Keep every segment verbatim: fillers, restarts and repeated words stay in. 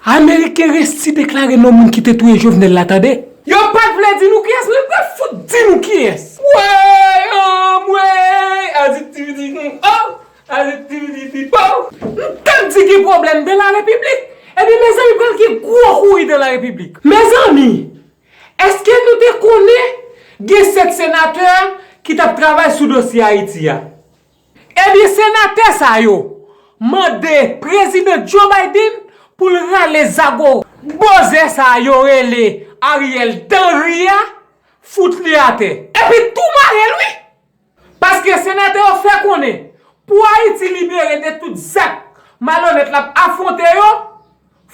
Ameriken resi deklare non moun ki te touye Jovenel la, tande. Yo pa t vle di nou kiyès, men m pral fout di nou kiyès. Wey, anmwey, azitividi, oh, azitividi, oh. M t ap di gen pwoblèm dan la repiblik. Ebyen, mezanmi, pral gen gwo kouri dan la repiblik. Mezanmi, èske nou te konnen gen sèt senatè ki t ap travay sou dosye Ayiti a? Ebyen, senatè sa yo mande Prezidan Joe Biden pou l rale zago bòzè sa yo rele Ariel Henry a, fout li atè. Epi tou mare l, wi! Paske senatè yo fè konnen, pou Ayiti libere de tout zak malonèt l ap afwonte yo,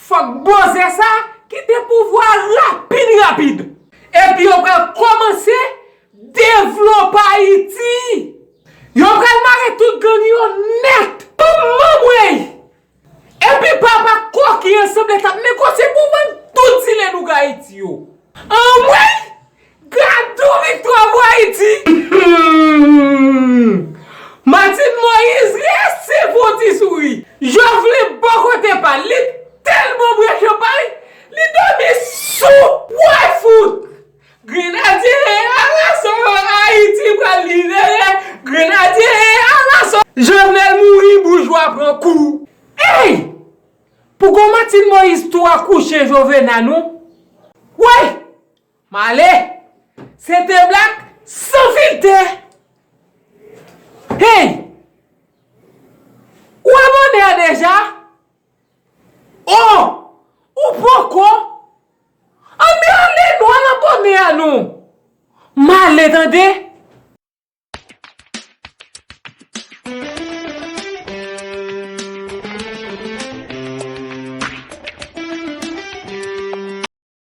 fòk bòzè sa kite pouvwa a rapid rapid. Epi yo pral kòmanse devlope Ayiti. Yo pral mare tout gang yo nèt. Anmwey! Epi papa kòki ansanble t ap negosye pou vann tout zile nou Ayiti yo. Anmwey! Gad yon viktwa pou Ayiti! Martine Moïse resi fè yon ti souri. Jovenel bò kote pa l, li tèlman bwè chanpay, li dòmi sou. Woy fout! Grenadye alaso, Ayiti pral libere. Grenadye alaso. Jovenel mouri, boujwa pran kou. Ey! Pou gon Martine Moïse tou akouche Jovena non. Woy! M ale! Se te blak san filtè! Hey! Ou abòne a deja? Oh! Ou poko? Anben ale non, al abòne a non! M ale tande!